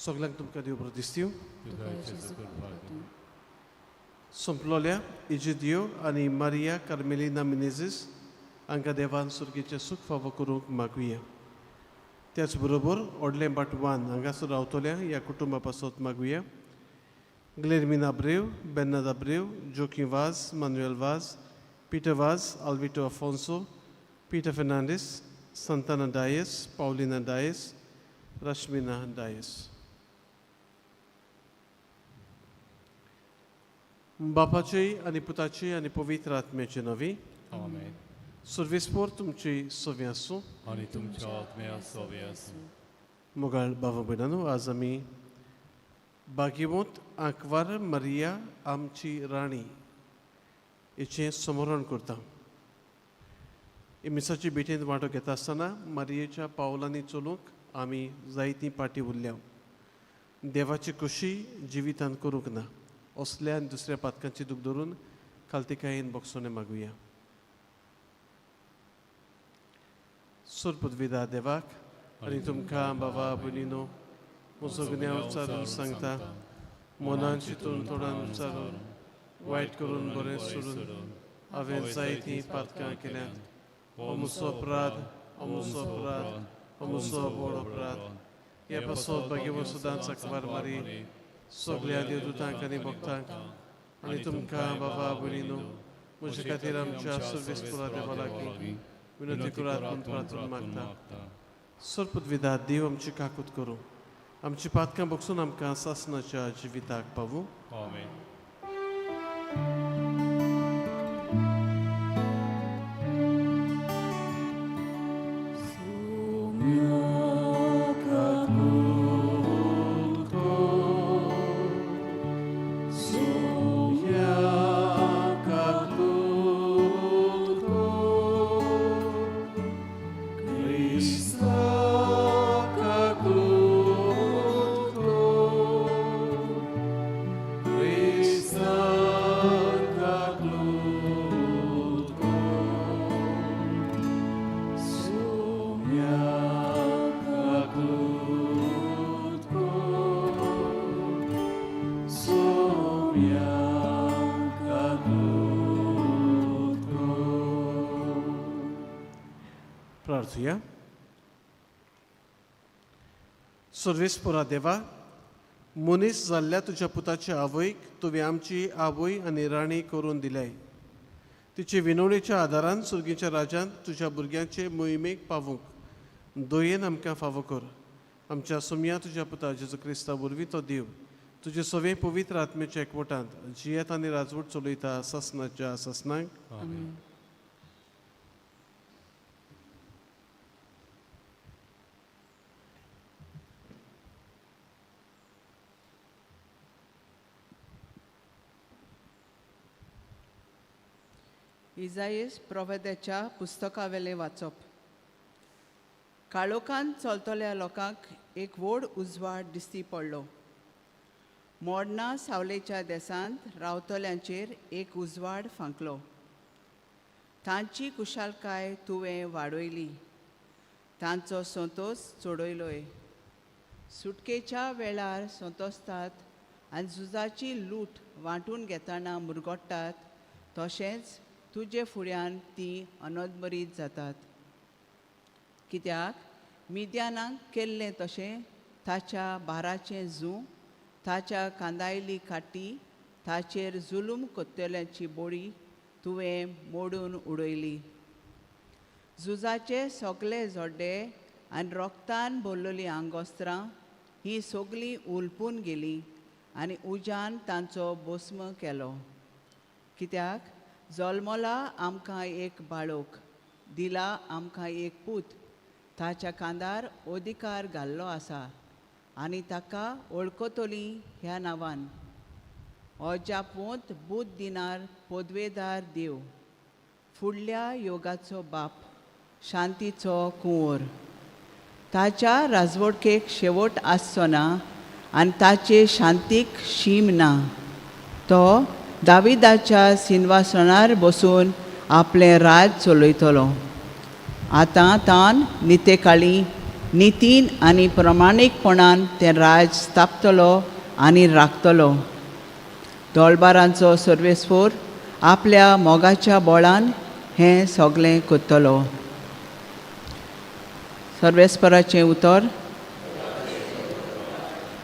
सगल्यांक तुमकां देव बरो दिसतीव. तुका जेजू कृपा करूं. संपलोल्या इजिदियो आनी मारिया कार्मेलिना मिनेझीस हांकां देवान सुर्गेचें सूख फावो करूंक मागुया. त्याच बरोबर ओडलें बाटवान हांगासर रावतल्या ह्या कुटुंबा पासत मागुया. ग्लेरमीन Abreu, Bernard Abreu, Joaquim Vaz, Manuel Vaz, Peter Vaz, Alvito Afonso, Peter Fernandes, Santana Dias, Paulina Dias, Rashmina Dias. बापाचे आनी पुताचे आनी पवित्र आत्म्याचे नवी. आमेन. सुर्वेस्पोर तुमची सवी आसूं. आनी तुमच्या आत्म्या सोवे आसूं. मोगाळ बाबा भयणानो, आज आमी भाग्यवंत आंकवार मरिया आमची राणी हिचें स्मरण करता. मिसाची भेटेंत वांटो घेता आसतना मारियेच्या पावलांनी चलूंक आमी जायतीं पाटी उरल्या. देवाची खुशी जिवितांत करूंक ना असल्या आनी दुसऱ्या पातकांची दूख धरून खालतिकायेन बक्षोने मागुया. सुरपुदविदा देवाक आनी तुमकां बाबा भयणीनो म्हजो गुन्यांव उच्चारून सांगता, मनान चिंतून, तोंडान उच्चारून, वायट करून बरें सोडून हांवें जायतीं पातकां केल्यांत. हो म्हजो अपराध, हो म्हजो अपराध, हो म्हजो व्हड अपराध. ह्या पासत भाग्यवंत सदांच आंकवार मारी, सगल्या देवदूतांक आनी भक्तांक आनी तुमकां बाबा भयणीनो म्हजे खातीर आमच्या सर्वेस्पुरा देवा लागीं विनंती करात म्हूण प्रार्थना मागता. सरपुदविदा देव आमची काकूत करूं, आमची पातकां बगसून आमकां सासनाच्या जिविताक पावूं. आमेन. प्रार्थुया. सर्वेस्पुरा देवा, मनीस जाल्ल्या तुज्या पुताचे आवयक तुवें आमची आवय आनी राणी करून दिल्याय. तिचे विनवणेच्या आदारान सुर्गीच्या राज्यांत तुज्या भुरग्यांचे मोहिमेक पावूंक दयेन आमकां फावो कर. आमच्या सोमया तुज्या पुता जेजू क्रिस्ता वरवीं तो देव तुजे सवे पवित्र आत्मेच्या एकवटांत जियेत आनी राजवट चलयता सासनाच्या सासनाक. आमेन. इजाईस प्रोफेताच्या पुस्तकावेलें वाचप. काळोखान चलतल्या लोकांक एक व्हड उजवाड दिश्टी पडलो. मोडणा सावलेच्या देसांत रावतल्यांचेर एक उजवाड फांकलो. तांची कुशालकाय तुवें वाडयली, तांचो संतोस चडयलोय. सुटकेच्या वेळार संतोसतात आनी झुजाची लूट वांटून घेतना मुरगोट्टात, तशेंच तुजे फुड्यान तीं अनदमरीत जातात. कित्याक मिद्यानाक केल्लें तशें ताच्या बाराचें जूं, ताच्या कांदायली काटी, ताचेर जुलूम कोत्तल्याची बोडी तुवें मोडून उडयली. झुजाचे सगळे जोड्डे आनी रोगतान भरलेलीं आंगोस्त्रां हीं सगळीं उलपून गेलीं आनी उज्यान तांचो भस्म केलो. कित्याक जल्मला आमकां एक बाळोक, दिला आमकां एक पूत, ताच्या कांदार अधिकार घाल्लो आसा आनी ताका वळखतली ह्या नांवान. अजापवंत बूद दिनार पदवेदार देव, फुडल्या योगाचो बाप, शांतीचो कुंवर. ताच्या राजवटकेक शेवट आसचो ना आनी ताचे शांतीक शीम ना. तो दाविदाच्या सिंवासनार बसून आपलें राज चलयतलो, आतां तान नितेकाळी नितीन आनी प्रमाणीकपणान तें राज स्थापतलो आनी राखतलो. दोळबारांचो सर्वेस्पोर आपल्या मोगाच्या बोळान हें सगळें करतलो. सर्वेस्पराचें उतर.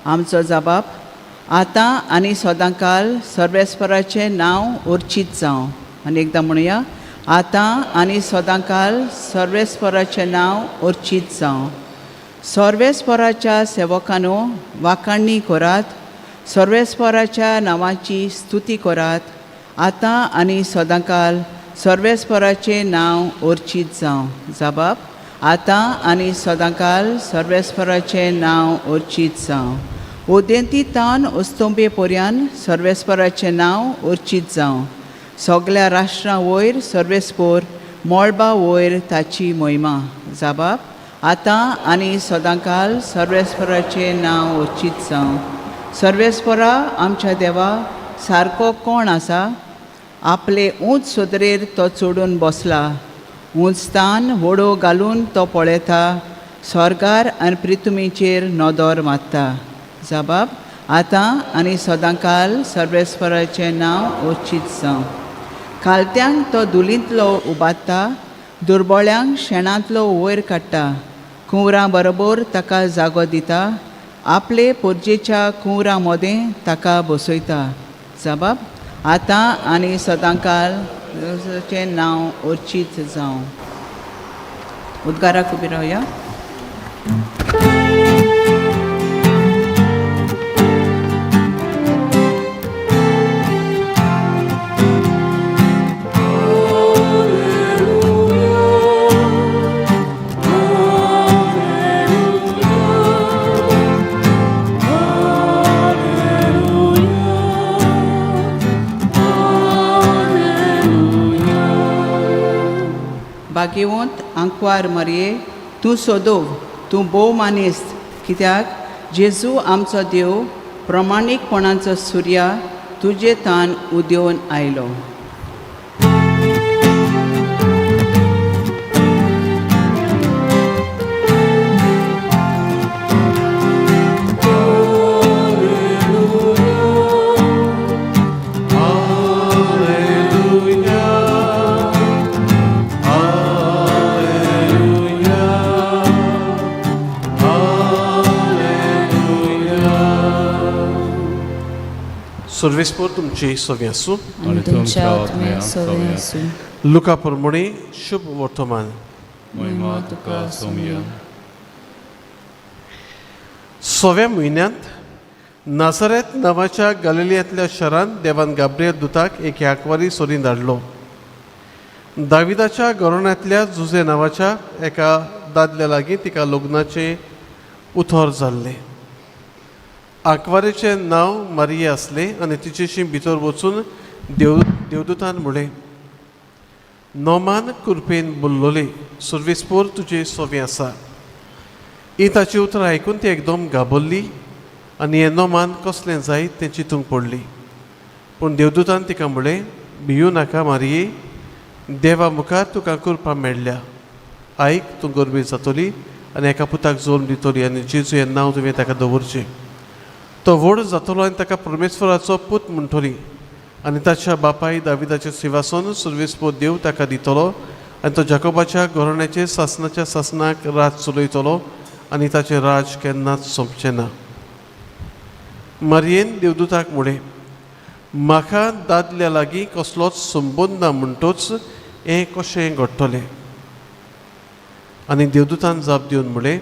आमचो जबाब आतां आनी सदांकाल सर्वेस्पराचें नांव उर्चीत जावं. आनी एकदां म्हणुया, आतां आनी सदांकाल सर्वेस्पराचें नांव उर्चीत जावं. सर्वेस्पराच्या सेवकांनो वाखाणणी करात, सर्वेस्पराच्या नांवाची स्तुती करात. आतां आनी सदांकाल सर्वेस्पराचें नांव उर्चीत जावं. जबाब आतां आनी सदांकाल सर्वेस्पराचें नांव उर्चीत जावं. उदेंती तान उस्तोंबे पर्यान सर्वेस्पराचें नांव उर्चीत जावं. सगल्या राष्ट्रां वयर सर्वेस्पोर, मळबा वयर ताची मोहिमा. जबाब आतां आनी सदांकाल सर्वेस्पराचें नांव उर्चीत जावं. सर्वेस्परा आमच्या देवा सारको कोण आसा? आपले ऊंच सदरेर तो चडून बसला, ऊंच स्थान वडो घालून तो पळयता, स्वर्गार आनी प्रिथुमीचेर नदर मारता. जबाब आतां आनी सदांकाल सर्वेस्पराचें नांव उर्चीत जावं. खालत्यांक तो धुलींतलो उबारता, दुर्बळ्यांक शेणांतलो वयर काडटा, कुंवरां बरोबर ताका जागो दिता, आपले पोरजेच्या कुंवरां मदें ताका बसयता. जबाब आतां आनी सदांकाल चें नांव उर्चीत जावं. उद्गाराक उबी रावया. भाग्यवंत आंकवार मरये, तूं सोदोव, तूं भोव मानेस्त, कित्याक जेजू आमचो देव प्रमाणीकपणाचो सुर्या तुजे तान उदेवन आयलो. सर्वेस्पोर तुमची सवी आसूं. आनी तुमच्या आत्म्याक सवी आसूं. लुका प्रमाणे शुभ वर्तमान. महिमा तुका सोमया. सव्या म्हयन्यांत नासरेत नांवाच्या गालिलियांतल्या शहरांत देवान गाब्रियल दुताक एक आंकवारी सोरीन धाडलो. दाविदाच्या घराण्यांतल्या जुजे नांवाच्या एका दादल्या लागीं तिका लग्नाचें उथर जाल्लें. आंकवारेचें नांव मारिया आसलें आनी तिचेशी भितर वचून देवदूतान म्हणलें, नोमान कुरपेन बोल्लोले, सर्वेस्पोर तुजे सोवें आसा. ही ताची उतरां आयकून ती एकदम घाबरली आनी हें नोमान कसलें जायत तें चिंतूंक पडली. पूण देवदूतान तिका म्हणलें, भियू नाका मारिये, देवा मुखार तुका कृपा मेळ्ळ्या. आयक, तूं गर्भी जातली आनी एका पुताक जल्म दितली आनी जेजू हें नांव तुवें ताका दवरचें. तो व्हड जातलो आनी ताका परमेश्वराचो पूत म्हणटली आनी ताच्या बापाय दाविदाचें सिंवासन सर्वेस्पोर देव ताका दितलो आनी तो जाकोबाच्या घराण्याचेर सासनाच्या सासनाक राज चलयतलो आनी ताचें राज केन्नाच सोंपचें ना. मारयेन देवदूताक म्हणलें, म्हाका दादल्या लागीं कसलोच संबंद ना म्हणटोच हें कशें घडटलें? आनी देवदूतान जाप दिवन म्हणलें,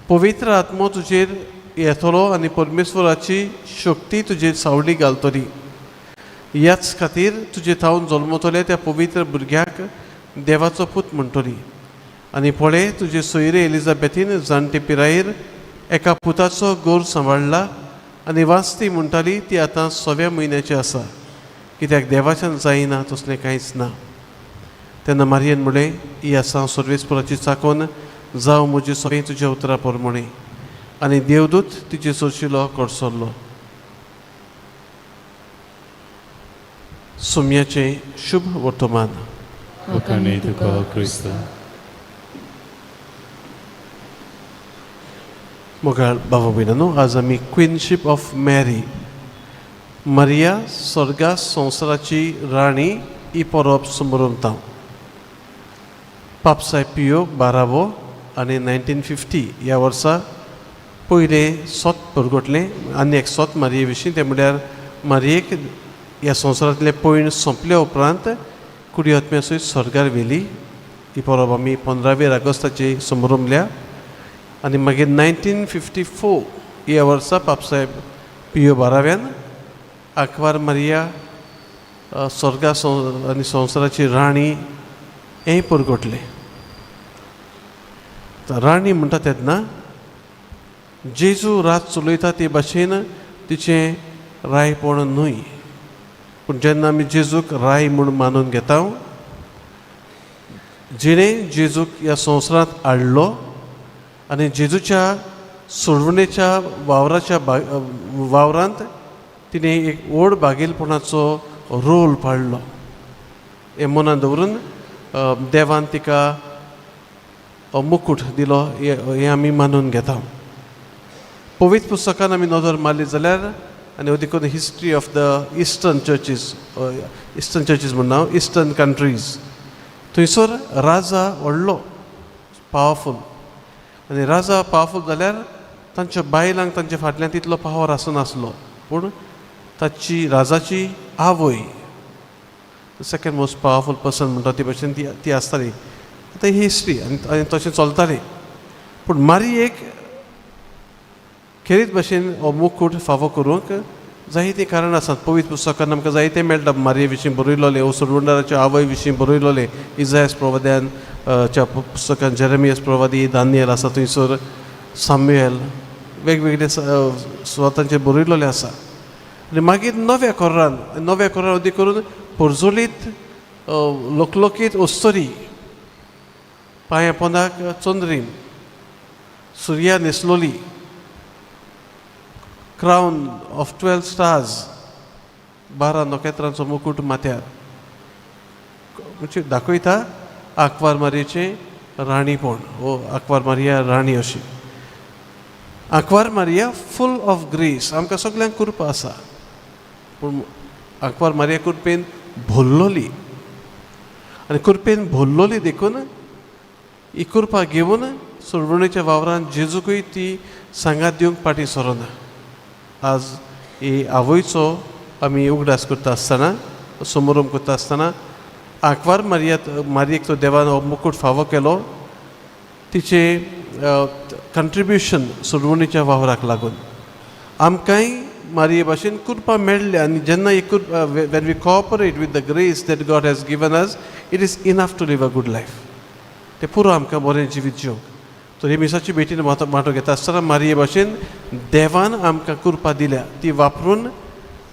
पवित्र आत्मो तुजेर येतलो आनी परमेश्वराची शक्ती तुजेर सावळी घालतली. ह्याच खातीर तुजे थावन जल्मतले त्या पवित्र भुरग्याक देवाचो पूत म्हणटली. आनी पळय, तुजे सोयरे एलिजाबेथीन जाणटे पिरायेर एका पुताचो गोर सांबाळ्ळा आनी वास्ती म्हणटाली ती आतां सव्या म्हयन्याची आसा, कित्याक देवाच्यान जायना तसलें कांयच ना. तेन्ना मारयेन म्हणलें, ही आसा सर्वेस्पराची चाकोन, जावं म्हजी सगळीं तुज्या उतरां प्रमाणें. आनी देवदूत तिचे सोशिलो कडसरलो. सोम्याचें शुभ वर्तमान. तुका क्रिस्त. मोगाळ बाबा भयणांनो, आज आमी क्विनशीप ऑफ मॅरी, मरिया स्वर्गा संवसाराची राणी ही परब समरमता. पापसाय पियो बारावो आनी 1950 ह्या वर्सा पयलें सोत परगटलें आनी एक सोत मारये विशीं, तें म्हळ्यार मारयेक ह्या संवसारांतलें पयण सोंपल्या उपरांत कुडी आत्म्या सयत स्वर्गार व्हेली. ही परब आमी 15 ऑगस्टाची समरमल्या. आनी मागीर 1954 ह्या वर्सा पापसाहेब पियो बाराव्यान आंकवार मारिया स्वर्गा आनी संवसाराची राणी हेंय परगटलें. राणी म्हणटा तेन्ना जेजू रात चलयता ते भाशेन तिचें रायपण न्हय, पूण जेन्ना आमी जेजूक राय म्हूण मानून घेता, जिणें जेजूक ह्या संवसारांत हाडलो आनी जेजूच्या सोडवणेच्या वावराच्या वावरांत तिणें एक व्हड बागेलपणाचो रोल पाडलो. हें मनान दवरून देवान तिका मुकूट दिलो हें आमी मानून घेता. पवित्र पुस्तकान आमी नदर मारली जाल्यार आनी देखून history of the eastern churches, eastern churches म्हणना हांव, इस्टर्न कंट्रीज, थंयसर राजा व्हडलो पावरफूल आनी राजा पावरफूल जाल्यार तांच्या बायलांक तांच्या फाटल्यान तितलो पावर आसनासलो, पूण ताची राजाची आवय सेकंड मोस्ट पावरफूल पर्सन म्हणटा ती भशेन ती ती आसताली. आतां ही हिस्ट्री आनी आनी तशें चलतालें. पूण मारयेक खेरीत भशेन हो मुकूट फावो करूंक जायतीं कारणां आसात. पवित्र पुस्तकान आमकां जायतें मेळटा मारये विशीं बरयलोलें, ओ सोडवणदाराच्या आवय विशीं बरयलोलें. इजायस प्रवाद्यान च्या पुस्तकान, जेरेमियस प्रवादी, दानियल आसा थंयसर, साम्युएल, वेगवेगळे सुवातांचेर बरयलोलें आसा. आनी मागीर नव्या कोरान, नव्या कोरान अदी करून पोरजोलीत लोकलोकीत अस्तरी, पांया पोंदाक चंद्रीम, सुर्या न्हेसलोली, क्रावन ऑफ 12 स्टार्स, 12 नखेत्रांचो मुकूट माथ्यार, म्हणजे दाखयता आंकवार मारयेचें राणीपण वो आंकवार मारिया राणी अशी. आंकवार मारिया फूल ऑफ ग्रेस. आमकां सगल्यांक कृपा आसा, पूण आंकवार मारिया कृपेन भरलोली आनी कृपेन भरलोली देखून ही कृपा घेवन सोडवणेच्या वावरान जेजूकूय ती सांगात दिवंक फाटीं सरना. आज ही आवयचो आमी उगडास करता आसतना, समोरम करता आसतना, आंकवार मारिया मारयेक तो देवान हो मुकूट फावो केलो तिचे कंट्रिब्युशन सोडवणेच्या वावराक लागून. आमकांय मारये भाशेन कृपा मेळ्ळी आनी जेन्ना ही कृपा, when we cooperate with the grace that God has given us, it is enough to live a good life. तें पुरो आमकां बरें जिवीत जिवंक. तर ही मिसाची भेटीन वांटो घेता आसतना मारये भाशेन देवान आमकां कृपा दिल्या ती वापरून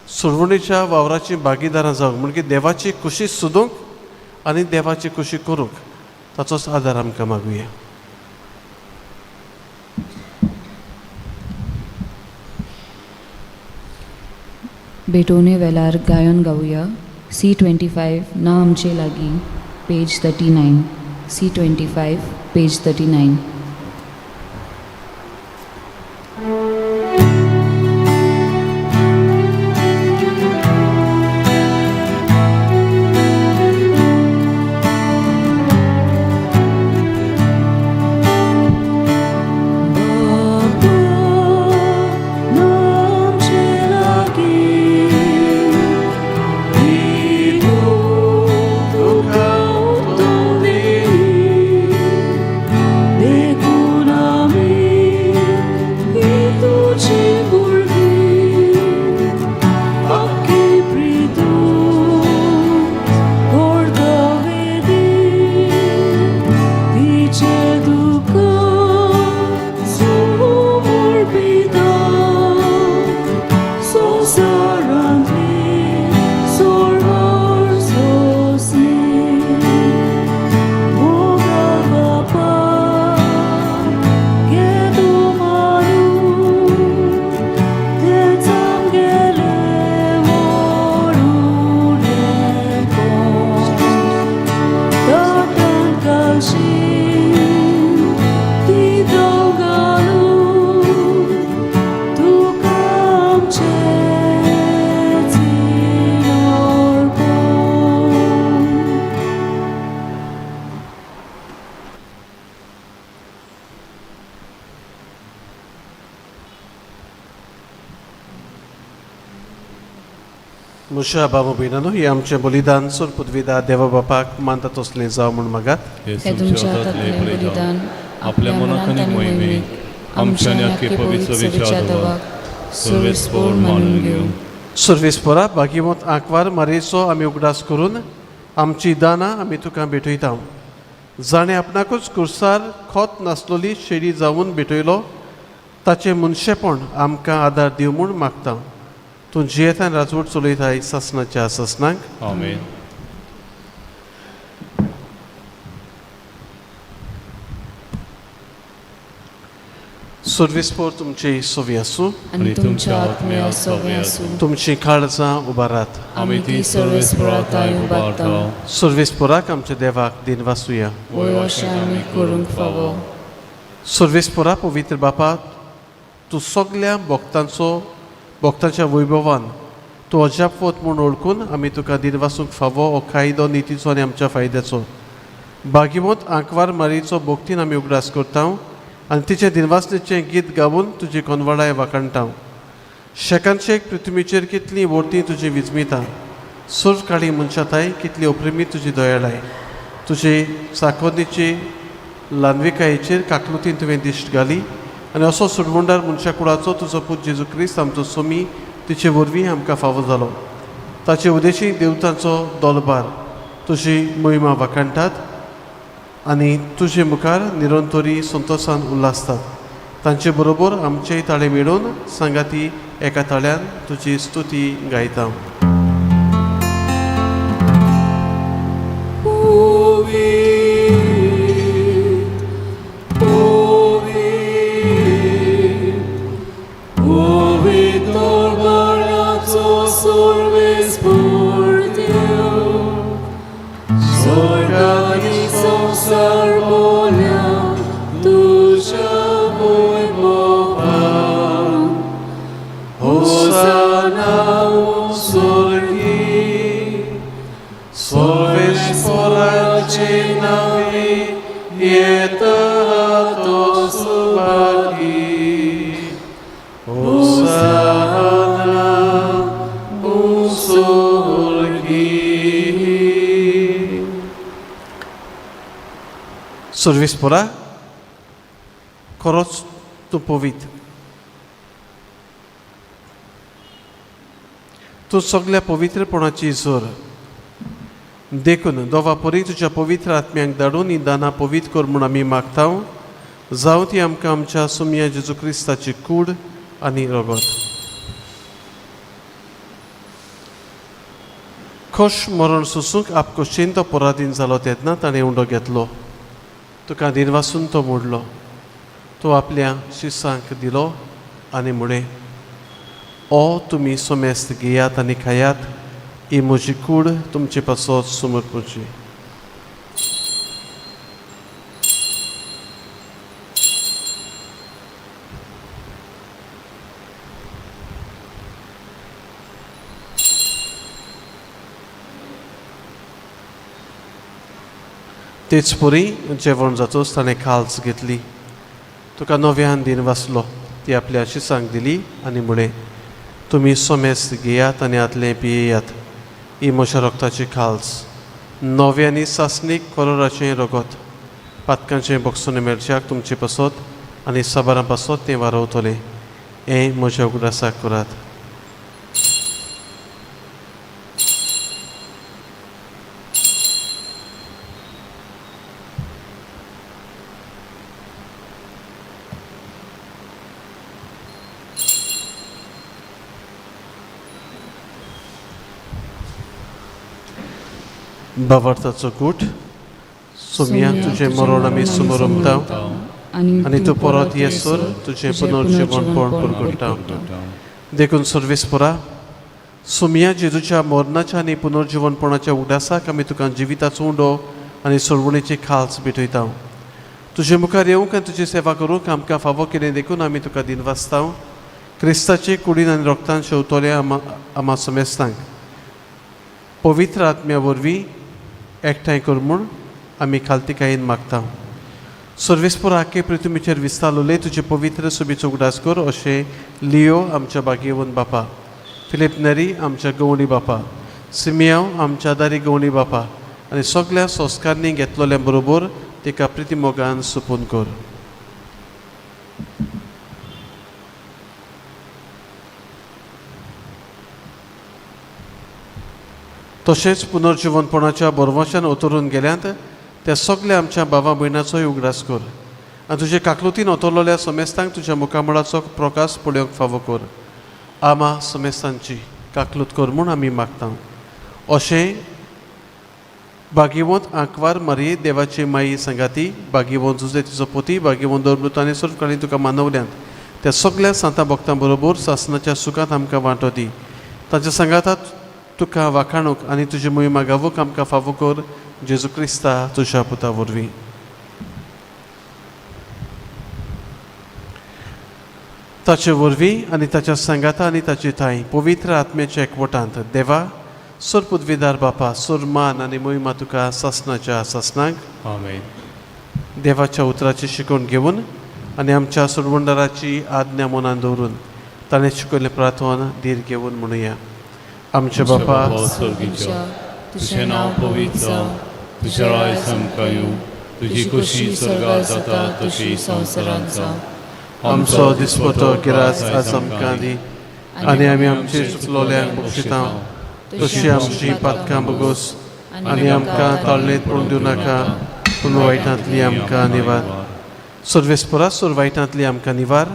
सोडवणेच्या वावराची भागीदारां जावंक, म्हणजे देवाची खुशी सोदूंक आनी देवाची खुशी करूंक ताचोच आदार आमकां मागुया. भेटवणे वेलार गायन गावया. C 25 ना आमचे लागीं, पेज 39. C 25, page 39. तुका म्हज्या बाबा भयणांनो, हें आमचें बलिदान सोर पुदविदा देवा बापाक मानता तसलें जावं म्हूण मागात. हे ते तुमच्या तुमच्या हातांतलें हातांतलें बलिदान बलिदान आपल्या मनाक आनी मोहिमेक आमच्या आनी आख्खे पवित्र सभेच्या देवाक सर्वेस्पोर मानून घेवं. सर्वेस्पोरा भागीवंत आंकवार मारयेचो आमी उगडास करून आमची दानां आमी तुका भेटयता. जाणें आपणाकूच कुर्सार खोत नासलोली शेडी जावन भेटयलो ताचें मनशेपण आमकां आदार दिवं म्हूण मागता. तूं जियेता आनी राजवट चलयताय सासणाच्या सासणाक. आमेन. सर्वेस्पोर तुमची सोवी आसूं. आनी तुमच्या आत्म्या सोवे आसूं. तुमची काळजां उबारात. आमी ती सर्वेस्पोरा थांय उबारता. सर्वेस्पोराक आमच्या देवाक दिन वासुया. वय अशें आमी करूंक फावो. सर्वेस्पोरा पवित्र बापा, तूं सगल्या भक्तांचो भक्तांच्या वैभवान तूं अजापवत म्हूण वळखून आमी तुका दिनवासूंक फावो हो कायदो नितीचो आनी आमच्या फायद्याचो. भागीवंत आंकवार मारयेचो भक्तीन आमी उगडास करता आनी तिचें दिनवासनेचें गीत गावन तुजी कोनवाडाय वाखाणटा. शेकानशेक पृथ्वीचेर कितलीं वर्तीं तुजी विजमिता, सर्व काळी मनशाताय कितली अप्रेमी तुजी दयाळाय. तुजे चाकोदीचे ल्हानविकायेचेर काकलुतीन तुवें दिश्ट घाली आनी असो सुरवंडार मनशा कुळाचो तुजो पूत जेजू क्रिस्त आमचो सोमी तिचे वरवीं आमकां फावो जालो. ताचे उदेशी देवतांचो दोलबार तुजी मोहिमा वाखाणटात आनी तुजे मुखार निरंतरी संतोशान उल्हासतात. तांचे बरोबर आमचेय ताळे मेळून सांगाती एका ताळ्यान तुजी स्तुती गायता. सर्वेस्पोरा खरोच तूं पवित्र, तूं सगल्या पवित्रपणाची जोर. देखून दोवा परी तुज्या पवित्र आत्म्यांक धाडून ही दानां पवित्र कर म्हूण आमी मागता. जावं ती आमकां आमच्या सुमया जेजू क्रिस्ताची कूड आनी रगत. खोश मरण सोसूंक आपकोशेन तो पराधीन जालो तेन्ना ताणें उंडो घेतलो, तुका दिनवासून तो मोडलो, तो आपल्या शिसांक दिलो आनी म्हळें, ओ तुमी सोमेस्त घेयात आनी खायात, ही म्हजी कूड तुमचे पासत समर्पची. तेच परी जेवण जातोच ताणें खाल्स घेतली, तुका नव्यान दिन वाचलो, ती आपल्या शिसांक दिली आनी म्हळें, तुमी सोमेस्त घेयात आनी आतलें पियेयात, ही म्हज्या रगताची खाल्स, नव्यानी सासणीक करोराचें रगत, पातकांचें बक्षून मेळच्याक तुमचे पासत आनी साबारां पासत तें वारवतलें. हें म्हज्या उगडासाक करात. भावार्थाचो गूट. सोम्या तुजें मरण आमी सुमरमता आनी तूं परत येसर तुजें पुनर्जिवनपण परगट्टा. देखून सर्वेस्पोरा सोम्या जेजूच्या मरणाच्या आनी पुनर्जिवनपणाच्या उगडासाक आमी तुका जिविताचो उंडो आनी सोडवणेची खाल्स भेटयता. तुजे मुखार येवंक आनी तुजी सेवा करूंक आमकां फावो केलें देखून आमी तुका दिनवासता. क्रिस्ताचे कुडीन आनी रोगतान शेवतोले आमा समेस्तांक पवित्र आत्म्या वरवीं एकठांय कर म्हूण आमी खालतीकायेन मागता. सर्वेस्पोर आखे पृथ्वीचेर विस्तारलोले तुजे पवित्र सुबीचो उगडास कर अशें लियो आमच्या भाग्यवंत बापा फिलीप नेरी आमच्या गवंडी बापा, सिमियांव आमच्या दारी गवंडी बापा आनी सगळ्या संस्कारणी घेतलोल्या बरोबर तिका प्रितीमोगान सुपून कर. तशेंच पुनर्जिवनपणाच्या बरवाच्यान उतरून गेल्यांत त्या सगळ्या आमच्या बाबा भयणाचोय उगडास कर आनी तुजे काकलुतीन ओतरलेल्या समेस्तांक तुज्या मुखामळाचो प्रकाश पळोवंक फावो कर. आमा समेस्तांची काकलूत कर म्हूण आमी मागता. अशें भागीवंत आंकवार मारये देवाची माई सांगाती, भागीवंत जुजे तिचो पोती, भागीवंत दोरमृत आनी सर्वकाळी तुका मानवल्यांत त्या सगळ्या सांतां भक्तां बरोबर सासनाच्या सुखांत आमकां वांटो दी. तांच्या सांगातात तुका वाखाणूक आनी तुजी मोहिमा गावूंक आमकां फावो कर, जेजू क्रिस्ता तुज्या पुता वरवीं. ताचे वरवीं आनी ताच्या सांगाता आनी ताचे ठांय पवित्र आत्म्याच्या एकवटांत देवा सोर पुदवीदार बापा सोर मान आनी मोहिमा तुका सासनाच्या सासनाक. आमेन. देवाच्या उतराची शिकवण घेवन आनी आमच्या सोडवणदाराची आज्ञा मनान दवरून ताणें शिकयल्लें प्रार्थना धीर घेवन म्हणुया. आमच्या बापा स्वर्गीच्या, तुझें नांव पवित्र जावं, तुजें राज आमकां येवं, तुजी खुशी स्वर्गार जाता तशी संवसारांत जावं. आमचो दिसपटो गिरास आज आमकां दी आनी आमी आमचे चुकलोल्यांक बक्षिता तशी आमची पातकां बगोस आनी आमकां ताळणेंत पडून दिवं नाका, पूण वायटांतली आमकां निवार. सर्वेस्परा सोर वायटांतली आमकां निवार,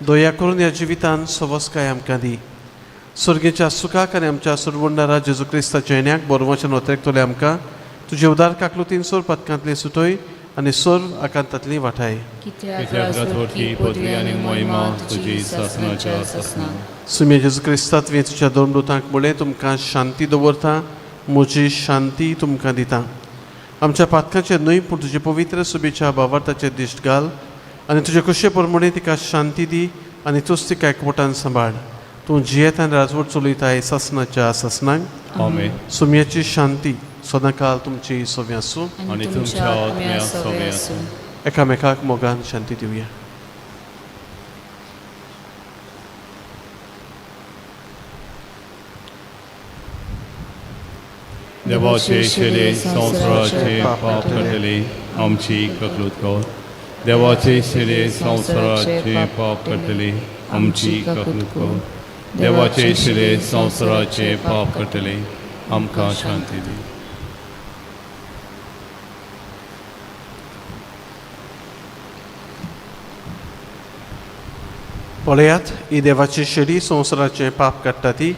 दया करून ह्या जिवितान सवस्काय आमकां दी. स्वर्गेच्या सुखाक आनी आमच्या सुरवंडारा जेजू क्रिस्ताच्या येण्याक बरोवच्या नोत्रेकतले आमकां तुजे उदार काकलुतीन सोर पातकांतली सुटय आनी सोर आकांतांतली वाठाय. कित्याक राजवटी पदवी आनी मोहिमा तुजी सासनाच्या सासनाक. सुम्या जेजू क्रिस्ता तुवें तुज्या दोन दुतांक म्हणलें, तुमकां शांती दवरता, म्हजी शांती तुमकां दिता. आमच्या पातकांचेर न्हय पूण तुजे पवित्र सुबेच्या भावार्थाचेर दिश्ट घाल आनी तुजे कुशे प्रमाणे तिका शांती दी आनी तूंच तिका एकवटान सांबाळ. तूं जियेत आनी राजवट चलयताय सासनाच्या सासनाक. आमेन. सुम्याची शांती सदांकाल तुमची सोव्या आसूं आनी तुमच्या आत्म्या सोबे आसूं. एकामेकाक मोगान शांती दिवया. देवाचे शेले संवसाराचे पाप काडटले आमची ककलूत कर. देवाचे शेले संवसाराचे पाप काडटले आमची ककलूत कर. देवाचे शेले संवसाराचे पाप काडटले आमकां शांती दी. पळयात, ही देवाची शेली संवसाराचें पाप काडटा ती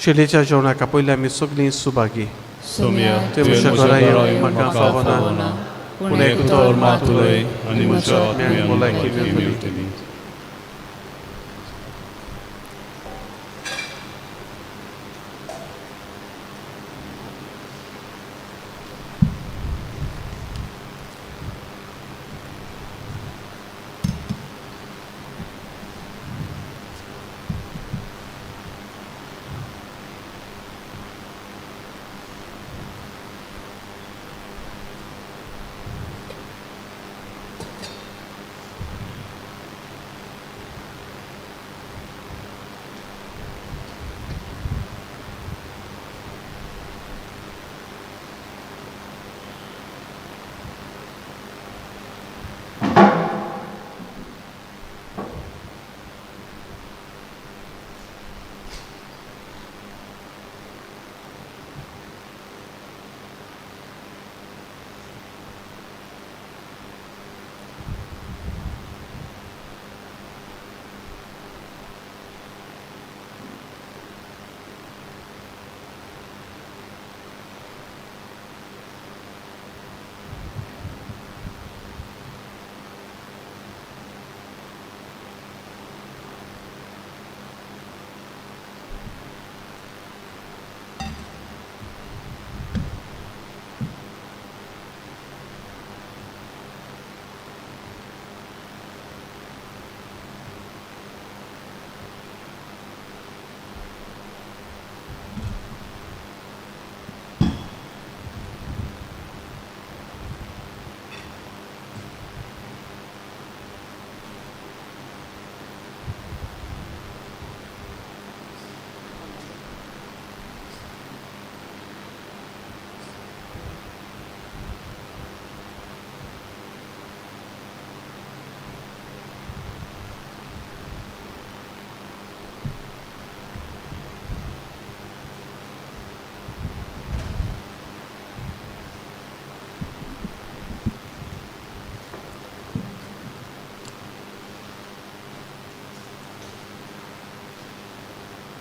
शेलीच्या जेवणाक आपयल्या आमी सगळीं सुभागी. सोम्या, तुवें तुवें म्हज्या म्हज्या घरा घरा येवन म्हाका म्हाका फावना, फावना, पूण एक उतर मात उलय आनी म्हज्या आत्म्यान भलायकी भलायकी मेळटली. मेळटली.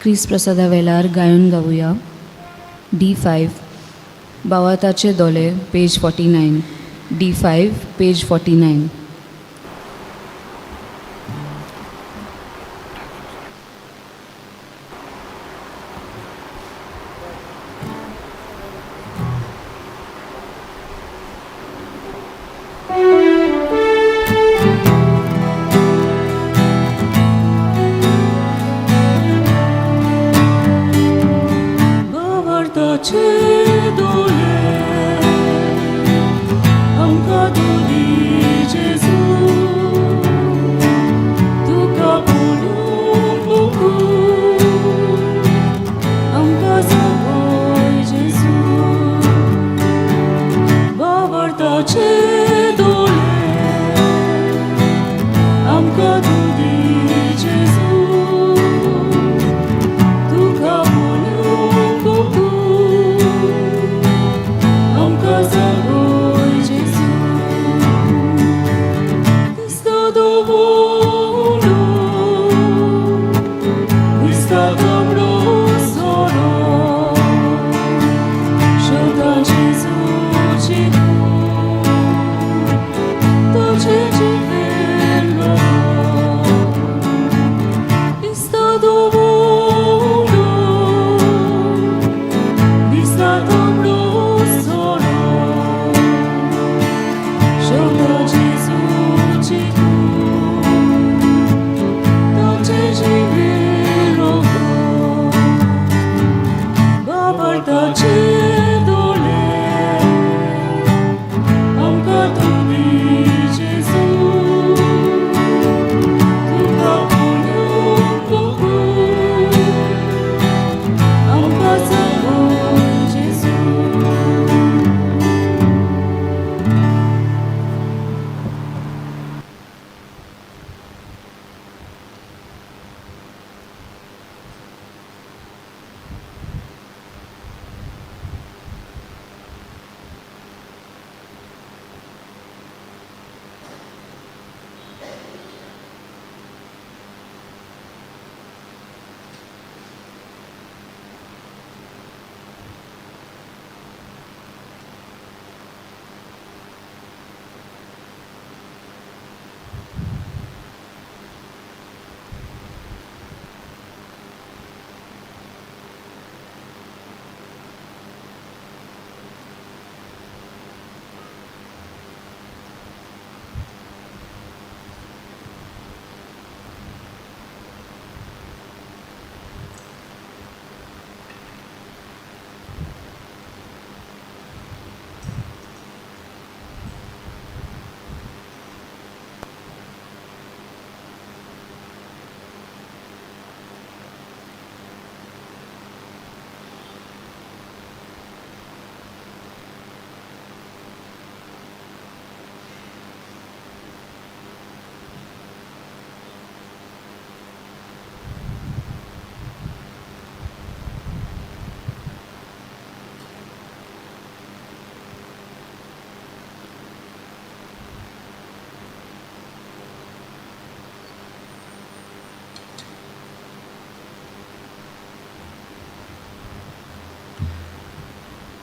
क्रिस प्रसादा वेलार गायन गावया डी फायव बावाताचे दोले पेज 49 D5 page 49.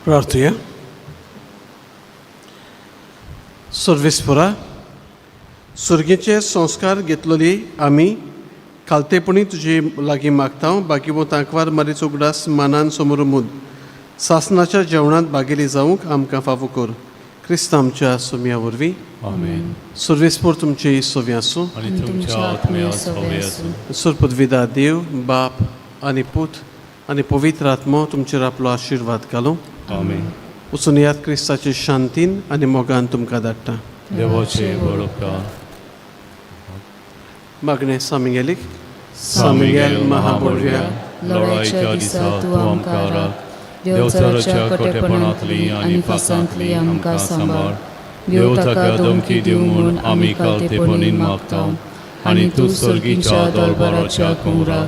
प्रार्थुया. सर्वेस्परा, सुर्गेचे संस्कार घेतलेली आमी खालतेपणी तुजे लागीं मागता बाकी तांकवार मारीच उगडास मानान समोर मुद सासनाच्या जेवणांत भागेली जावंक आमकां फावो कर. क्रिस्त आमच्या सोम्या वरवीं. आमेन. सर्वेस्पर तुमचे सोवी आसूं आनी तुमच्या आत्म्या सोवे आसूं. सुरपदविदा देव बाप आनी पूत आनी पवित्र आत्मो तुमचेर आपलो आशिर्वाद घालूं. आमेन. वचून याद क्रिस्ताचे शांतीन आनी मोगान तुमकां धाडटा. देवाचे बरोबकार. मागणें सामिगेलीक. सामिगेल महाबोडव्या, लढाईच्या दिसा तूं आमकां राख. देवचाराच्या कोटेपणांतली आनी फासांतली आमकां सांबाळ. देव ताका धमकी दिवं म्हूण आमी कालतेपणीन मागता आनी तूं सर्गीच्या दरबाराच्या कुंवरा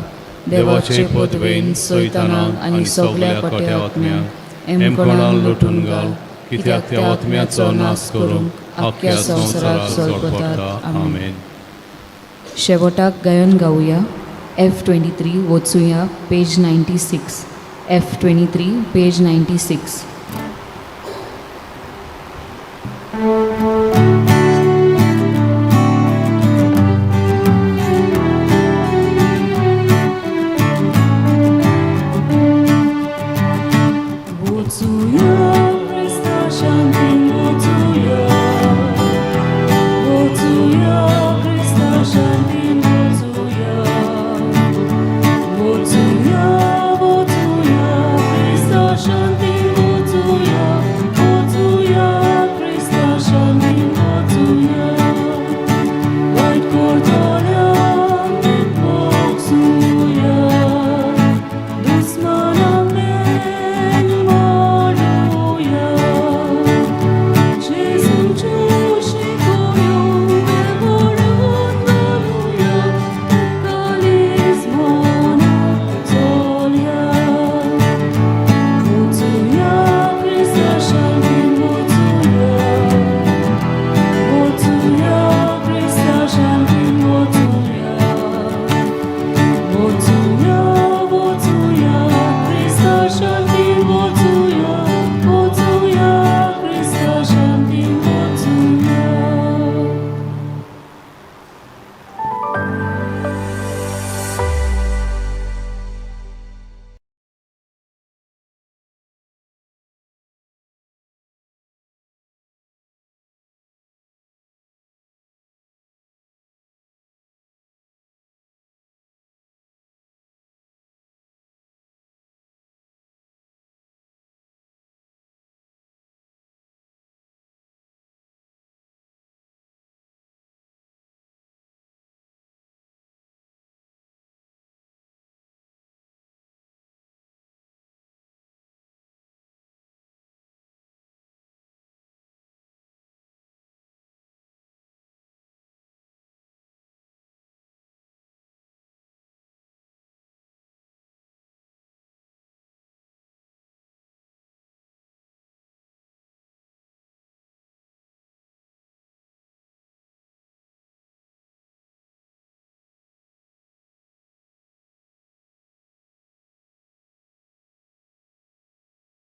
देवाचे पदवेन सैतानाक आनी सगल्या कोट्या आत्म्यांक एमकोणान लुटून घाल, कित्याक त्या आत्म्याचो नाश करूंक आख्ख्या संवसाराक चड पडटा. आमेन. शेवटाक गायन गावया. एफ 23 वचुया, page 96. F 23, page 96.